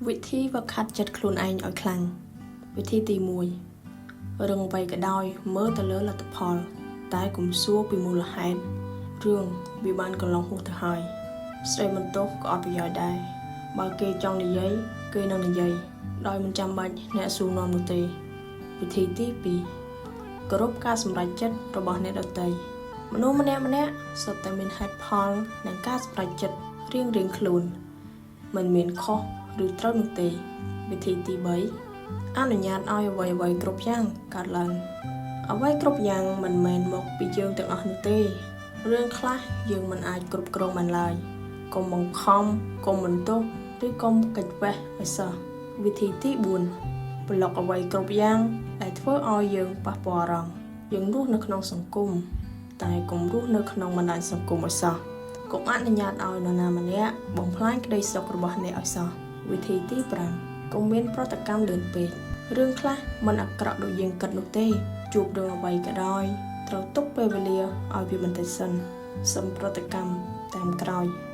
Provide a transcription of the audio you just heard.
វិធីវឹកហាត់ចិត្តខ្លួនឯងឲ្យខ្លាំងវិធីទី1រឿងអ្វីក៏ដោយមើលទៅលើលទ្ធផល តែកុំសួរពីមូលហេតុរឿងវាបានកន្លងហួសទៅហើយស្ដីបន្ទោសក៏អត់ប្រយោជន៍ដែរបើគេចង់និយាយគេនឹងនិយាយដោយមិនចាំបាច់អ្នកសួរនាំនោះទេវិធីទី2គោរពការសម្រេចចិត្តរបស់អ្នកដទៃមនុស្សម្នាក់ម្នាក់សុទ្ធតែមានហេតុផលនិងការសម្រេចចិត្តរៀងៗខ្លួន មិនមានខុសឬត្រូវនោះទេវិធីទី3អនុញ្ញាតឲ្យអ្វីអ្វីគ្រប់យ៉ាងកើតឡើងអ្វីគ្រប់យ៉ាងមិនមែនមកពីយើងទាំងអស់នោះទេរឿងខ្លះយើងមិនអាចគ្រប់គ្រងបានឡើយកុំបង្ខំកុំបន្ទោសឬកុំកិច្ចវេះឲ្យសោះវិធីទី4ប្លុកអ្វីគ្រប់យ៉ាងដែលធ្វើឲ្យយើងប៉ះពាល់អារម្មណ៍យើងរស់នៅក្នុងសង្គមតែកុំរស់នៅក្នុងបណ្ដាញសង្គមឲ្យសោះ កុំអនុញ្ញាតឲ្យនរណាម្នាក់បំផ្លាញក្តីសុខរបស់អ្នកឲ្យសោះវិធីទី5កុំមានប្រតិកម្មលឿនពេករឿងខ្លះមិនអាក្រក់ដូចយើងគិតនោះទេ ជួបរឿងអ្វីក៏ដោយត្រូវទុកពេលវេលាឲ្យវាបន្តិចសិនសឹមប្រតិកម្មតាមក្រោយ។